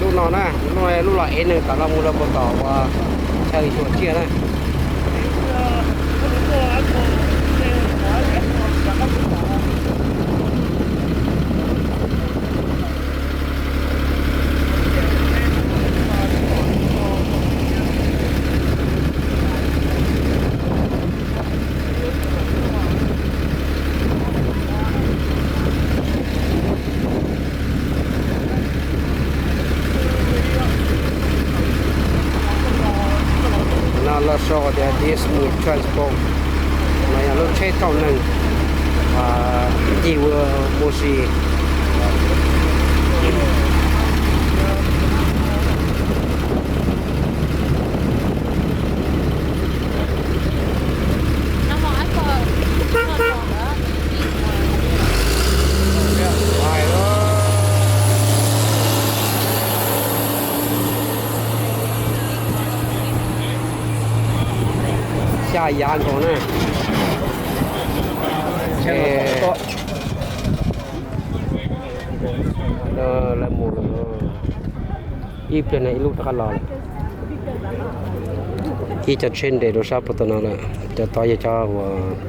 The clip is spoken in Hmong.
Lub no na, lub no lub los ev neeg tom no mus rau puag tom uas chaw Ntsuag Tsiaj na. No lawv sau tias Dismal Transport, no yog lub tsheb thauj neeg ncig ua mus si. Xya yav nkaus na. Lawv mus lawm, ib pliag no ib lub rov qab los lawm. Ib cov tsheb nres rau sab puag tom no lawm, cov tod yog cov uas